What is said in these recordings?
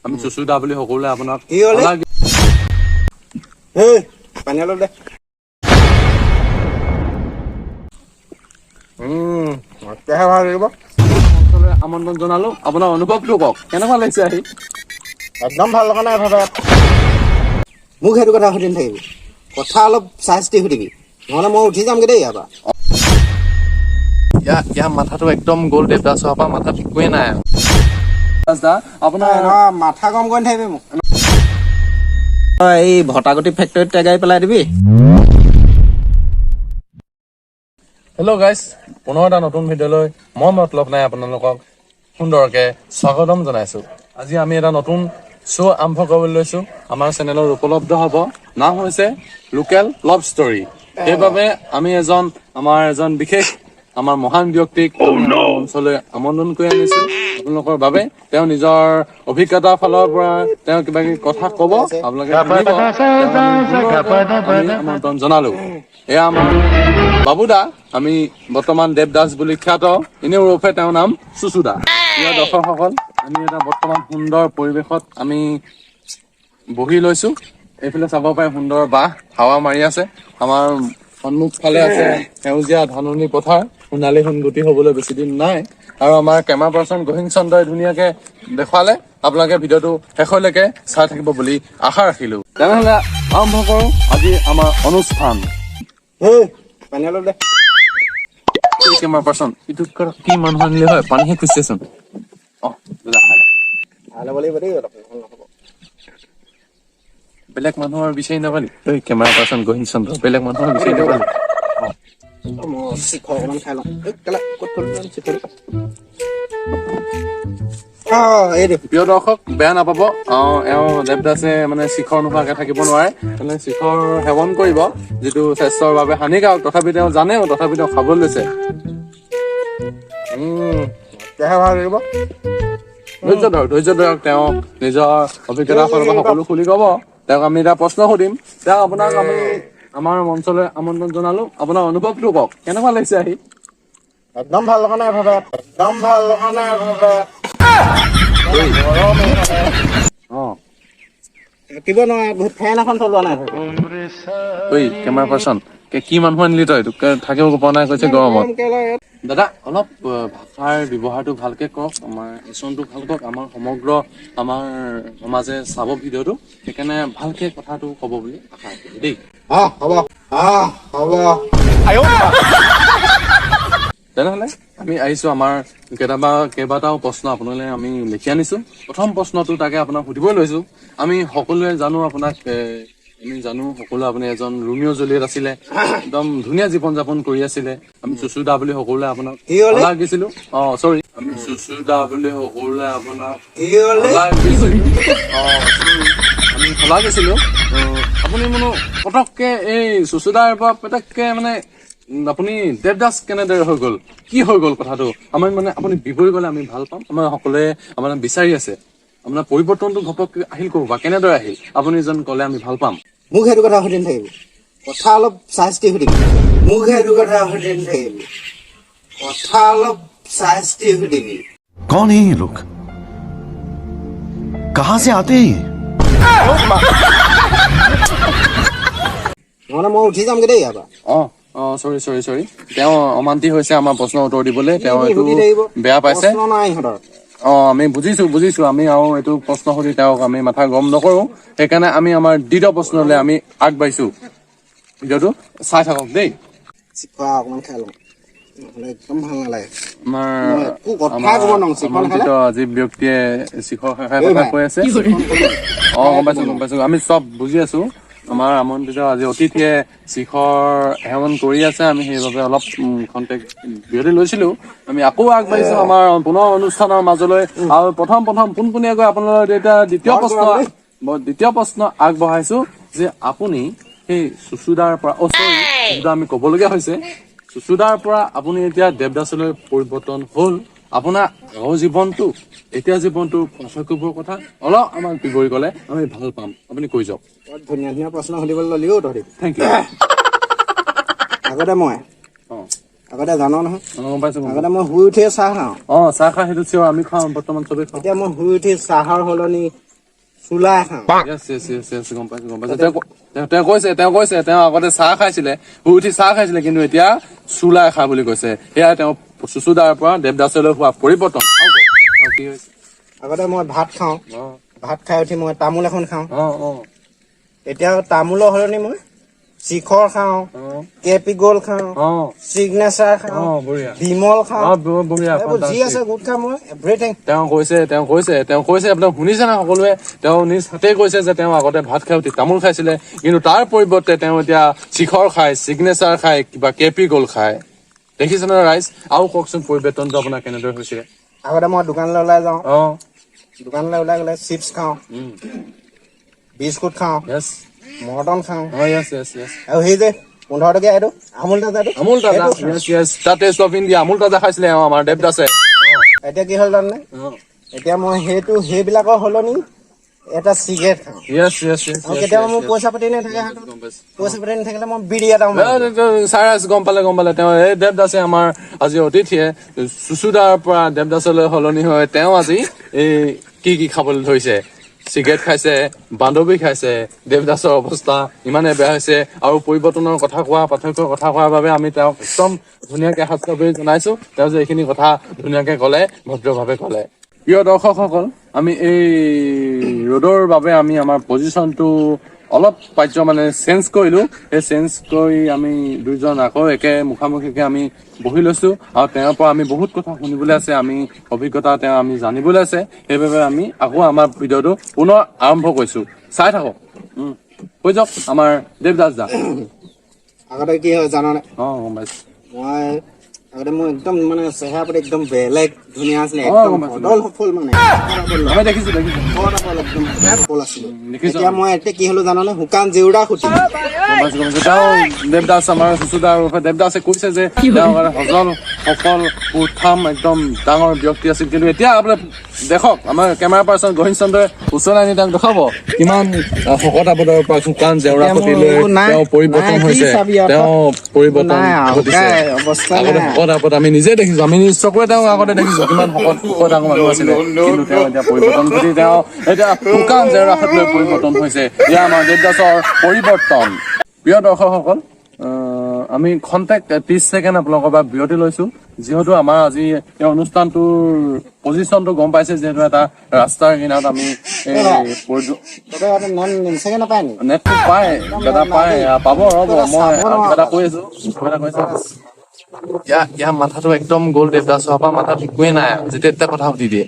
আমি চুচুদা বুলি সকলোৱে আপোনাক কি হ'লে? এই পানী অলপ দে। তেতিয়াহে ভাল লাগিব। মঞ্চলৈ আমন্ত্ৰণ জনালো। আপোনাৰ অনুভৱটো কওক, কেনেকুৱা লাগিছে আহি? একদম ভাল লগা নাই ভাবে। মোক সেইটো কথা সুধি নাথাকিবি, কথা অলপ চাই চিতি সুধিবি, নহ'লে মই উঠি যামগে দেই ইয়াৰ পৰা। ইয়াৰ মাথাটো একদম গ'ল, দেৱদাস হোৱাৰ পৰা মাথাত একোৱেই নাই। দা, আপোনাৰ নহয়, মাথা গৰম কৰি নাথাকিবি মোক। এই ভটাগুটি ফেক্টৰীত টেগাই পেলাই দিবি। হেল্ল' গাইজ, পুনৰ এটা নতুন ভিডিঅ'লৈ মই মতলব নাই আপোনালোকক সুন্দৰকে স্বাগতম জনাইছো। আজি আমি এটা নতুন শ্ব' আৰম্ভ কৰিবলৈ লৈছো, আমাৰ চেনেলত উপলব্ধ হ'ব। নাম হৈছে লোকেল লাভ ষ্টৰী। সেইবাবে আমি আমাৰ এজন বিশেষ আমাৰ মহান ব্যক্তিক মঞ্চলৈ আমন্ত্ৰণ কৰি আনিছো আপোনালোকৰ বাবে। তেওঁ নিজৰ অভিজ্ঞতাৰ ফালৰ পৰা তেওঁ কিবা কিবি কথা ক'ব, আপোনালোকে শুনিব। তেওঁক আমি সুন্দৰকৈ আমি আমন্ত্ৰণ জনালো। এয়া আমাৰ বাবুদা, আমি বৰ্তমান দেৱদাস বুলি খ্যাত, এনেই ওৰফে তেওঁৰ নাম চুচুদা। প্ৰিয় দৰ্শকসকল, আমি এটা বৰ্তমান সুন্দৰ পৰিৱেশত আমি বহি লৈছো। এইফালে চাব পাৰে সুন্দৰ বাঁহ, হাৱা মাৰি আছে। আমাৰ সন্মুখ ফালে আছে সেউজীয়া ধাননি পথাৰ, সোণালী সোণগুটি হবলৈ বেছি দিন নাই। আৰু আমাৰ কেমেৰা পাৰ্চন গহীন চন্দ্ৰই ধুনীয়াকে দেখুৱালে। আপোনালোকে ভিডিঅ'টো শেষলৈকে চাই থাকিব বুলি আশা ৰাখিলো। তেনেহ'লে আৰম্ভ কৰো আজি আমাৰ অনুষ্ঠান। এই পানী অলপ দে। এই কেমেৰা পাৰ্চন, এইটো কি মানুহ আনিলে হয়, পানীহে খুজিছেচোন। অ দাদা, খাই ল। ভাল হ'ব লাগিব দেই অলপ, নহ'লে নহ'ব। বেলেগ মানুহৰ বিচাৰি নাপালি? ঐ কেমেৰা পাৰ্চন গহীন চন্দ্ৰ, বেলেগ মানুহৰ বিচাৰি নাপালি? মই শিখৰ অকণমান খাই লওঁ। এই কেলা, ক'ত থ'লো জানো শিখৰটো? অ, এইটো। প্ৰিয় দৰ্শক, বেয়া নাপাব, এওঁ দেৱদাসে মানে শিখৰ নোখোৱাকে থাকিব নোৱাৰে, মানে শিখৰ সেৱন কৰিব, যিটো স্বাস্থ্যৰ বাবে হানিকাৰক, তথাপি তেওঁ জানেও, তথাপি তেওঁ খাবলৈ লৈছে। তেতিয়াহে ভাল লাগিব। ধৈৰ্য ধৰক, ধৈৰ্য ধৰক, তেওঁ নিজৰ অভিজ্ঞতাৰ ফালৰ পৰা সকলো খুলি ক'ব। তেওঁক আমি এটা প্ৰশ্ন সুধিম। তেওঁক আপোনাক আমি আমাৰ মঞ্চলৈ আমন্ত্ৰণ জনালো। আপোনাৰ অনুভৱটো কওক, কেনেকুৱা লাগিছে আহি? একদম ভাল লগা নাই ভাবে, একদম ভাল লগা নাই ভাবে। অ থাকিব নোৱাৰে, বহুত ফেন এখন চলোৱা নাই ভাবে। ঐ কেমেৰা পাৰ্চন, কি মানুহ আনিলি তই? তোক থাকিব পৰা নাই কৈছে গৰমত। দাদা, অলপ ভাষাৰ ব্যৱহাৰটো ভালকে কৰক, আমাৰ আচৰণটো ভাল কৰক। আমাৰ সমগ্ৰ আমাৰ সমাজে চাব ভিডিঅ'টো, সেইকাৰণে ভালকে কথাটো ক'ব বুলি আশা ৰাখিলো দেই। অ হ'ব, অ হ'ব। তেনেহ'লে আমি আহিছো, আমাৰ কেইবাটাও প্ৰশ্ন আপোনালৈ আমি লিখি আনিছো। প্ৰথম প্ৰশ্নটো তাকে আপোনাক সুধিবই লৈছো। আমি সকলোৱে জানো আপোনাক, আমি জানো সকলোৱে আপুনি এজন ৰোমিঅ' জুলিয়েট আছিলে, একদম ধুনীয়া জীৱন যাপন কৰি আছিলে। আমি চুচুদা বুলি সকলোৱে আপোনাক কি হ'লে? শলাগিছিলো। অ চৰি, আমি চুচুদা বুলি সকলোৱে আপোনাক কি হ'লে? শলাগিছিলো। অ চৰি, আমি শলাগিছিলো। আপুনি মানে পটককে এই চুচুদাৰ পৰা পটককে মানে আপুনি দেৱদাস কেনেদৰে হৈ গ'ল, কি হৈ গ'ল কথাটো আমাৰ মানে আপুনি বিৱৰি গ'লে আমি ভাল পাম। আমাৰ সকলোৱে আপোনাক বিচাৰি আছে। আপোনাৰ পৰিৱৰ্তনটো ঘপককে আহিল ক'ব বা কেনেদৰে আহিল আপুনি যেন ক'লে আমি ভাল পাম। মোক সেইটো কথা সুধি নাথাকিবি, কথা অলপ চাই চিতি সুধিবি। মোক সেইটো কথা সুধি নাথাকিবি, কথা অলপ চাই চিতি সুধিবি। कौन है ये लोग, कहां से आते हैं ये? নহ'লে মই উঠি যামগে দেই ইয়াৰ পৰা। অ অ চৰি চৰি চৰি, তেওঁ অমান্তি হৈছে আমাৰ প্ৰশ্নৰ উত্তৰ দিবলৈ, তেওঁ কি এইটো সুধি থাকিব? বেয়া পাইছে। প্ৰশ্ন নাই ইহঁতৰ। অ আমি বুজিছো, বুজিছো। আমি আৰু এইটো প্ৰশ্ন সুধি তেওঁক আমি মাথা গৰম নকৰো, সেইকাৰণে আমি আমাৰ দ্বিতীয় প্ৰশ্নলৈ আমি আগবাঢ়িছো। ভিডিঅ'টো চাই থাকক দেই। চিখৰা অকণমান খাই লওঁ, নহ'লে একদম ভাল নালাগে। আমাৰ মই একো কথা আমাৰ ক'ব নোৱাৰো, চিখৰ নাখালে? আমন্ত্ৰিত আজি ব্যক্তিয়ে শিখৰ খাই এই কথা ভাই। কৈ আছে। অ গম পাইছো, গম পাইছো, আমি চব বুজি আছো। আমাৰ আমন্ত্ৰিত আজি অতিথিয়ে শিখৰ সেৱন কৰি আছে, আমি সেইবাবে অলপ খন্তেক বিৰতি লৈছিলো। আমি আকৌ আগবাঢ়িছো আমাৰ পুনৰ অনুষ্ঠানৰ মাজলৈ। আৰু প্ৰথম প্ৰথম পোনপটীয়াকৈ আপোনালোকৰ এতিয়া দ্বিতীয় বৰ প্ৰশ্ন, গৰম দেই। মই দ্বিতীয় প্ৰশ্ন আগবঢ়াইছো যে আপুনি সেই চুচুদাৰ পৰা, অ চৰি, চুচুদা আমি ক'বলগীয়া হৈছে, চুচুদাৰ পৰা আপুনি এতিয়া দেৱদাসলৈ পৰিৱৰ্তন হ'ল। আপোনাৰ আগৰ জীৱনটো এতিয়া জীৱনটোৰ পাৰ্থক্যবোৰৰ কথা অলপ আমাক বিৱৰি ক'লে আমি ভাল পাম। আপুনি কৈ যাওক। বৰ ধুনীয়া ধুনীয়া প্ৰশ্ন সুধিবলৈ ল'লি অ তহঁতি। Thank U. আগতে মই অ আগতে জান নহয়? অ, গম পাইছো, গম আগতে পাইছো। মই শুই উঠিয়ে চাহ খাওঁ। অ চাহ খাই, সেইটো চিঞৰ আমি খাওঁ, বৰ্তমান চবেই খাওঁ। এতিয়া মই শুই উঠি চাহৰ সলনি চুলাই খাওঁ। য়েছ, গম পাইছো, গম পাইছো। তেওঁ কৈছে তেওঁ আগতে চাহ খাইছিলে, শুই উঠি চাহ খাইছিলে, কিন্তু এতিয়া চুলাই খা বুলি কৈছে। সেয়া তেওঁ চুচুদাৰ পৰা দেৱদাসলৈ হোৱা পৰিৱৰ্তন। আৰু কওক, আৰু কি হৈছে? আগতে মই ভাত খাওঁ। ভাত খাই উঠি মই তামোল এখন খাওঁ। অ অ এতিয়া তামোলৰ সলনি মই শিখৰ খাওঁ, কেপি গ'ল্ড খাওঁ, চিগনেচাৰ খাওঁ, বঢ়িয়া। বিমল খাওঁ। বঢ়িয়া। এইবোৰ যি আছে গুটখা মই এভৰিথিং। তেওঁ কৈছে, আপোনাক শুনিছে না সকলোৱে? তেওঁ নিজ হাতে কৈছে যে তেওঁ আগতে ভাত খাই উঠি তামোল খাইছিলে, কিন্তু তাৰ পৰিৱৰ্তে তেওঁ এতিয়া শিখৰ খায়, চিগনেচাৰ খায়, কিবা কেপি গ'ল্ড খায়। দেখিছে নে ৰাইজ? আৰু কওকচোন, পৰিৱৰ্তনটো আপোনাৰ কেনেদৰে হৈছিলে? আগতে মই দোকানলৈ ওলাই যাওঁ। দোকানলৈ ওলাই গ'লে চিপছ খাওঁ, বিস্কুট খাওঁ, মৰ্টন খাওঁ। অ য়েছ য়েছ য়েছ আৰু সেই যে 15 টকীয়া এইটো আমুল তাজাটো। আমুল তাজা। সেইটো খাওঁ। য়েছ, the taste of India Amul তাজা খাইছিলে আমাৰ দেৱদাসে। এতিয়া কি হ'ল জানেনে? এতিয়া মই সেইবিলাকৰ সলনি এটা চিগাৰেট খাওঁ। য়েছ য়েছ য়েছ আৰু কেতিয়াবা মোৰ পইচা পাতি নাথাকে হাতত। গম পাইছো। পইচা পাতি নাথাকিলে মই বিড়ি এটাও মাৰি দিওঁ। ছাৰ, গম পালে, গম পালে। তেওঁ এই দেৱদাসে, আমাৰ আজি অতিথিয়ে চুচুদাৰ পৰা দেৱদাসলৈ সলনি হৈ তেওঁ আজি এই কি কি খাবলৈ ধৰিছে, চিগাৰেট খাইছে, বান্ধৱী খাইছে। দেৱদাসৰ অৱস্থা ইমানে বেয়া হৈছে। আৰু পৰিৱৰ্তনৰ কথা কোৱা, পাৰ্থক্যৰ কথা কোৱাৰ বাবে আমি তেওঁক একদম ধুনীয়াকে হাত চাপৰি জনাইছো। তেওঁ যে এইখিনি কথা ধুনীয়াকে ক'লে, ভদ্ৰভাৱে ক'লে। প্ৰিয় দৰ্শকসকল, আমি এই ৰ'দৰ বাবে আমি আমাৰ পজিশ্যনটো অলপ পাৰ্য মানে চেঞ্জ কৰিলো। সেই চেঞ্জ কৰি আমি দুইজন আকৌ একে মুখামুখিকে আমি বহি লৈছো আৰু তেওঁৰ পৰা আমি বহুত কথা শুনিবলৈ আছে, আমি অভিজ্ঞতা তেওঁ আমি জানিবলৈ আছে। সেইবাবে আমি আকৌ আমাৰ ভিডিঅ'টো পুনৰ আৰম্ভ কৰিছো। চাই থাকক। কৈ যাওক আমাৰ দেৱদাস দা। আগতে কি হয় জাননে? অ, গম পাইছো। মই আগতে মোৰ একদম মানে চেহেৰা পাতি একদম বেলেগ ধুনীয়া আছিলে। একদম গম পাইছো। সদল সফল মানে। আমি দেখিছো, দেখিছো। সফল একদম সফল আছিলো। দেখিছো। এতিয়া মই এতিয়া কি হলো জাননে? শুকান জেউৰা খুটি। গম পাইছো, গম পাইছো। তেওঁ দেৱদাস, আমাৰ চুচুদাৰ ওৰফে দেৱদাসে কৈছে যে তেওঁ আগতে সজল সফল উত্থাম একদম ডাঙৰ ব্যক্তি আছিল, কিন্তু এতিয়া আপোনাৰ দেখক, আমাৰ কেমেৰা পাৰ্চন গহীন চন্দ্ৰই ওচৰলৈ আনি তেওঁক দেখাব কিমান শকত আৱদৰ পৰা শুকান জেওৰা এতিয়া মোৰ খুটিলৈ এইবোৰ নাই, তেওঁ পৰিৱৰ্তন নাই, কি হৈছে। চাবি আৰু? তেওঁ পৰিৱৰ্তন নাই আৰু, ঘটিছে। শুকাই অৱস্থা আগতে নাই। শকত আৱদ আমি নিজে দেখিছো, আমি নিজ চকুৰে তেওঁক আগতে দেখিছো কিমান শকত শকত ডাঙৰ মানুহ আছিলে, কিন্তু তেওঁ এতিয়া পৰিৱৰ্তন ঘটি তেওঁ এতিয়া শুকান জেওৰা লৈ পৰিৱৰ্তন হৈছে। এয়া আমাৰ দেৱদাসৰ পৰিৱৰ্তন। প্ৰিয় দৰ্শকসকল, আমি খন্তেক 30 ছেকেণ্ড আপোনালোকৰ পৰা বিৰতি লৈছো, যিহেতু আমাৰ আজি এই অনুষ্ঠানটোৰ পজিশ্যনটো গম পাইছে, যিহেতু এটা ৰাস্তাৰ কিনাৰত আমি এই তহঁতৰ ইয়াতে নেট চেগে নাপায় নি? নেটটো পায় দাদা, পায়, পাব। ৰ'ব, মই কিবা এটা কৈ আছো, কিবা এটা কৈছো। ইয়াৰ মাথাটো একদম গ'ল। দেৱদাস হোৱাৰ পৰা মাথাত একোৱেই নাই, যেতিয়া তেতিয়া কথা সুধি দিয়ে।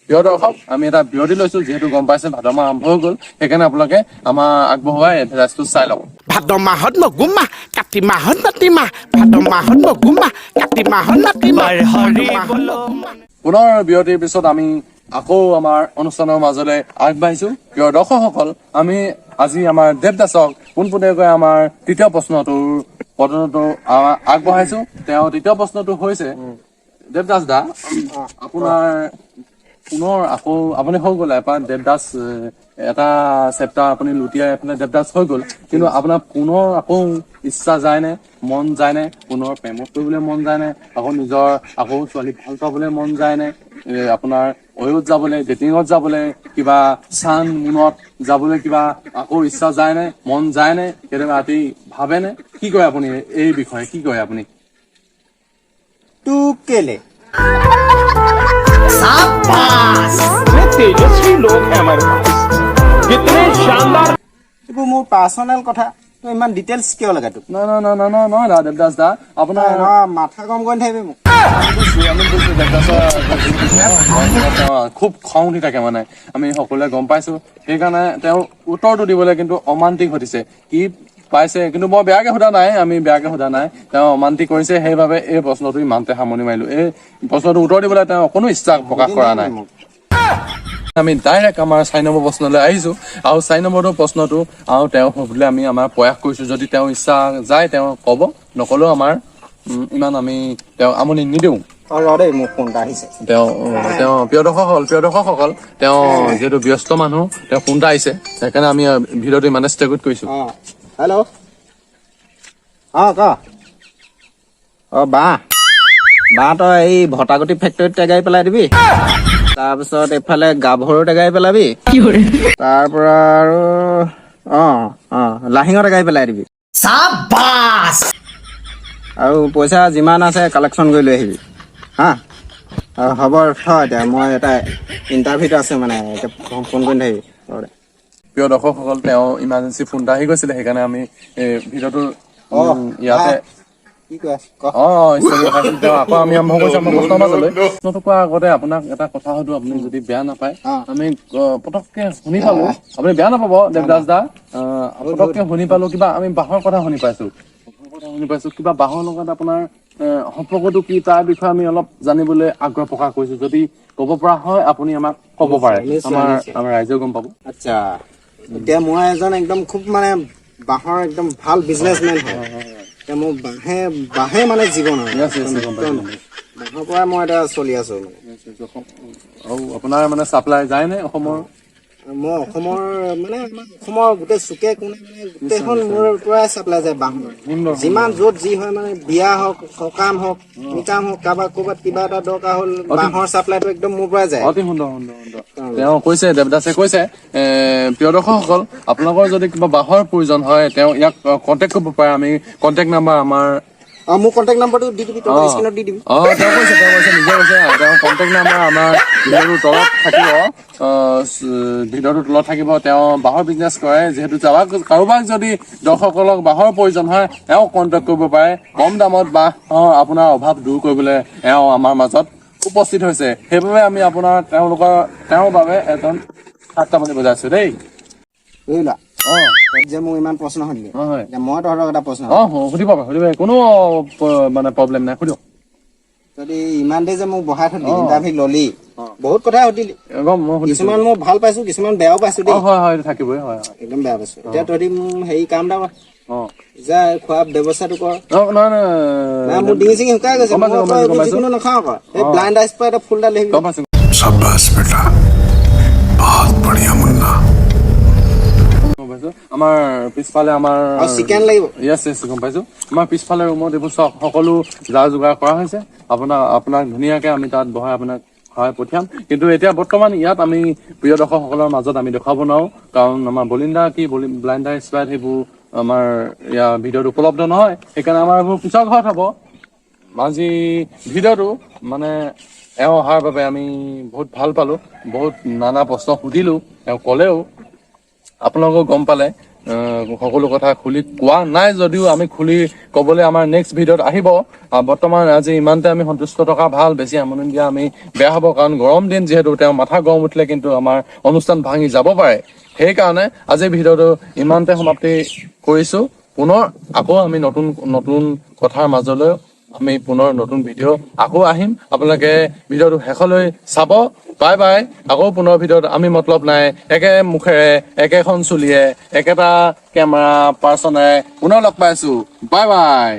প্ৰিয় দৰ্শক, আমি এটা বিৰতি লৈছো, যিহেতু গম পাইছে ভাদ মাহ আৰম্ভ হৈ গ'ল, সেইকাৰণে আপোনালোকে আমাৰ আগবঢ়োৱা এডভাৰটাইজটো চাই লওক। ভাদ মাহত মগুমাহ, কাতি মাহত মাটিমাহ। ভাদ মাহত মগুমাহ, কাতি মাহত মাটিমাহ। পুনৰ বিৰতিৰ পিছত আমি আকৌ আমাৰ অনুষ্ঠানৰ মাজলৈ আগবাঢ়িছো। প্ৰিয় দৰ্শকসকল, আমি আজি আমাৰ দেৱদাসক পোনপটীয়াকৈ আমাৰ তৃতীয় প্ৰশ্নটোৰ প্ৰশ্নটো আগবঢ়াইছো। তেওঁ তৃতীয় প্ৰশ্নটো হৈছে, দেৱদাস দা, আপোনাৰ পুনৰ আকৌ আপুনি হৈ গ'ল এপাৰ দেৱদাস, এটা চেপ্টাৰ আপুনি লুটিয়াই আপোনাৰ দেৱদাস হৈ গ'ল, কিন্তু আপোনাৰ পুনৰ আকৌ ইচ্ছা যায়নে, মন যায়নে? পুনৰ প্ৰেমত কৰিবলৈ মন যায়নে? আকৌ নিজৰ আকৌ ছোৱালী ভাল পাবলৈ মন যায়নে? আপোনাৰ অয়ত যাবলৈ, ডেটিঙত যাবলৈ, কিবা চান মুনত যাবলৈ কিবা আকৌ ইচ্ছা যায়নে, মন যায়নে? কেতিয়াবা ৰাতি ভাবেনে? কি কয় আপুনি এই বিষয়ে? কি কয় আপুনি? তোক কেলে कितने तेजस्वी लोग हैं हमारे पास, कितने शानदार। এইবোৰ মোৰ পাৰ্চনেল কথা, তই ইমান ডিটেইলছ কিয় লাগে তোক? নহয়, নহয়, নহয়, নহয়, নহয় দা, দেৱদাস দা, আপোনাৰ নহয়, মাথা গৰম কৰি নাথাকিবি মোক। আমি বুজিছো, দেৱদাসৰ খুব খং উঠি থাকে, মানে আমি সকলোৱে গম পাইছো। সেইকাৰণে তেওঁ উত্তৰটো দিবলৈ কিন্তু অমান্তি ঘটিছে। কি পাইছে, কিন্তু মই বেয়াকে সোধা নাই, আমি বেয়াকে সোধা নাই। তেওঁ অমান্তি কৰিছে, সেইবাবে এই প্ৰশ্নটো ইমানতে সামৰণি মাৰিলো। এই প্ৰশ্নটো উত্তৰ দিবলৈ তেওঁ অকণো ইচ্ছা প্ৰকাশ কৰা নাই। আমি ডাইৰেক্ট আমাৰ 4 নম্বৰ প্ৰশ্নলৈ আহিছো আৰু 4 নম্বৰটো প্ৰশ্নটো আৰু তেওঁ সুধিলে আমি আমাৰ প্ৰয়াস কৰিছো। যদি তেওঁ ইচ্ছা যায় তেওঁ ক'ব, নকলেও আমাৰ ইমান আমি তেওঁক আমনি নিদিওঁ। অ, ৰ দেই, মোৰ ফোন এটা আহিছে। তেওঁ তেওঁ প্ৰিয় দৰ্শকসকল, তেওঁ যিহেতু ব্যস্ত মানুহ, তেওঁ ফোন এটা আহিছে, সেইকাৰণে আমি ভিডিঅ'টো ইমানে স্থগিত কৰিছো। অ, হেল্ল', অ, ক। অ, বাঁহ বাঁহ, তই এই ভটাগুটি ফেক্টৰীত টেগাই পেলাই দিবি। তাৰপিছত এইফালে গাভৰুত এগাড়ী পেলাবি। তাৰ পৰা আৰু অ অ লাহিঙত এগাড়ী পেলাই দিবি। আৰু পইচা যিমান আছে কালেকশ্যন কৰি লৈ আহিবি। হা, আৰু হ'ব, থ এতিয়া, মই এটা ইণ্টাৰভিউত আছে, মানে এতিয়া ফোন কৰি নাথাকিবি। হ'ব দে। প্ৰিয় দৰ্শকসকল, তেওঁ ইমাৰ্জেঞ্চি ফোন এটা আহি গৈছিলে, সেইকাৰণে আমি এই ভিডিঅ'টো ইয়াতে কি কৈ আছ ক। অ অ ষ্টৰি ৰখাইছিল তেওঁ। আকৌ আমি আৰম্ভ কৰিছো আমাৰ প্ৰশ্নৰ মাজলৈ। প্ৰশ্নটো কোৱাৰ আগতে আপোনাক এটা কথা সুধো, আপুনি যদি বেয়া নাপায়। আমি পটককে শুনি পালো, আপুনি বেয়া নাপাব দেৱদাস দা, পটককে শুনি পালো কিবা আমি বাঁহৰ কথা শুনি পাইছো, বাঁহৰ কথা শুনি পাইছো। কিবা বাঁহৰ লগত আপোনাৰ সম্পৰ্কটো কি, তাৰ বিষয়ে আমি অলপ জানিবলৈ আগ্ৰহ প্ৰকাশ কৰিছো। যদি ক'ব পৰা হয়, আপুনি আমাক ক'ব পাৰে। নিশ্চয়, আমাৰ নিশ্চয়। আমাৰ ৰাইজেও গম পাব। আচ্ছা, এতিয়া মই এজন একদম খুব মানে বাঁহৰ একদম ভাল বিজনেচমেন হয়। এতিয়া মোৰ বাঁহে বাঁহে মানে জীৱন হয়। Yes, yes, গম পাইছো, গম পাইছো। বাঁহৰ পৰাই মই এতিয়া চলি আছো মানে। Yes, আৰু আপোনাৰ মানে চাপ্লাই যায় নে অসমৰ? মই অসমৰ, মানে আমাৰ অসমৰ গোটেই চুকে কোণে, মানে গোটেইখন মোৰ পৰাই চাপ্লাই যায় বাঁহৰ। সুন্দৰ। যিমান য'ত যি হয়, মানে বিয়া হওক, সকাম হওক, নিকাম হওক, কাৰোবাৰ ক'ৰবাত কিবা এটা দৰকাৰ হ'ল, বাঁহৰ চাপ্লাইটো একদম মোৰ পৰাই যায়। অতি সুন্দৰ, সুন্দৰ, সুন্দৰ। তেওঁ কৈছে, দেৱদাসে কৈছে, প্ৰিয় দৰ্শকসকল, আপোনালোকৰ যদি কিবা বাঁহৰ প্ৰয়োজন হয়, তেওঁ ইয়াক কণ্টেক্ট কৰিব পাৰে। আমি কণ্টেক্ট নাম্বাৰ আমাৰ অ, মোৰ কণ্টেক্ট নাম্বাৰটো দি দিবি, তই স্ক্ৰীণত দি দিবি। অ, তেওঁ কৈছে, নিজে কৈছে। তেওঁ কণ্টেক্ট নাম্বাৰ আমাৰ ভিডিঅ'টোৰ তলত থাকিব, ভিডিঅ'টোৰ তলত থাকিব। তেওঁ বাঁহৰ বিজনেছ কৰে যিহেতু, কাৰোবাক যদি দৰ্শকসকলক বাঁহৰ প্ৰয়োজন হয়, এওঁ কণ্টেক্ট কৰিব পাৰে। কম দামত বাঁহৰ আপোনাৰ অভাৱ দূৰ কৰিবলৈ এওঁ আমাৰ মাজত উপস্থিত হৈছে। সেইবাবে আমি আপোনাৰ তেওঁৰ বাবে এজন ঠাট্টা পানী বজাইছো দেই। বুজিলা? অ। তই যে মোক ইমান প্ৰশ্ন সুধিলি, অ, হয়। এতিয়া মই তহঁতক এটা প্ৰশ্ন অ, সুধিব পাৰে, সুধিব পাৰে। কোনো মানে প্ৰব্লেম নাই, সুধিব। যদি ইমান দেৰি যে মোক বহাই থলি, ইণ্টাৰভিউ ললি, বহুত কথা সুধিলি। গম মই সুধিছো। কিছুমান মই ভাল পাইছো, কিছুমান বেয়াও পাইছো দেই। হয় হয় এইটো থাকিবই, হয় হয় একদম বেয়া পাইছো। এতিয়া তহঁতি মোক হেৰি কাম এটা কৰ। যা, খোৱা ব্যৱস্থাটো কৰ। অ, নহয় না, নহয়। মোৰ ডিঙি চিঙি শুকাই গৈছে। গম পাইছো, মই গম পাইছো, আকৌ গম পাইছো। যিকোনো নাখাওঁ আকৌ। এই ব্লাইণ্ড আইচ পৰা এটা ফুল এটা লৈ আহিবি। গম পাইছো। शाबाश बेटा, बहुत बढ़िया मुन्ना। গম পাইছো। আমাৰ পিছফালে আমাৰ আৰু চিকেন লাগিব। য়েছ, গম পাইছো। আমাৰ পিছফালে ৰুমত এইবোৰ চব সকলো যা যোগাৰ কৰা হৈছে। আপোনাক ধুনীয়াকে আমি তাত বহাই আপোনাক খুৱাই পঠিয়াম। কিন্তু এতিয়া বৰ্তমান ইয়াত আমি প্ৰিয় দৰ্শকসকলৰ মাজত আমি দেখুৱাব নোৱাৰো, কাৰণ আমাৰ বলিন্দা কি ব্লাইণ্ডাৰ স্প্ৰাইট সেইবোৰ আমাৰ ইয়াৰ ভিডিঅ'ত উপলব্ধ নহয়। সেইকাৰণে আমাৰ এইবোৰ পিছৰ ঘৰত হ'ব। আজি ভিডিঅ'টো মানে এওঁ অহাৰ বাবে আমি বহুত ভাল পালো। বহুত নানা প্ৰশ্ন সুধিলো, এওঁ ক'লেও, আপোনালোকেও গম পালে। সকলো কথা খুলি কোৱা নাই যদিও আমি খুলি ক'বলৈ আমাৰ নেক্সট ভিডিঅ'ত আহিব। বৰ্তমান আজি ইমানতে আমি সন্তুষ্ট থকা ভাল। বেছি আমনি দিয়া আমি বেয়া হ'ব, কাৰণ গৰম দিন যিহেতু, তেওঁ মাথা গৰম উঠিলে কিন্তু আমাৰ অনুষ্ঠান ভাঙি যাব পাৰে। সেইকাৰণে আজি ভিডিঅ'টো ইমানতে সমাপ্তি কৰিছো। পুনৰ আকৌ আমি নতুন নতুন কথাৰ মাজলৈ আমি পুনৰ নতুন ভিডিঅ' আকৌ আহিম। আপোনালোকে ভিডিঅ'টো শেষলৈ চাব। Bye bye. আকৌ পুনৰ ভিডিঅ'ত আমি মতলব নাই একে মুখেৰে, একেখন চুলিয়ে, একেটা কেমেৰা পাৰ্চনেৰে পুনৰ লগ পাইছো। Bye bye.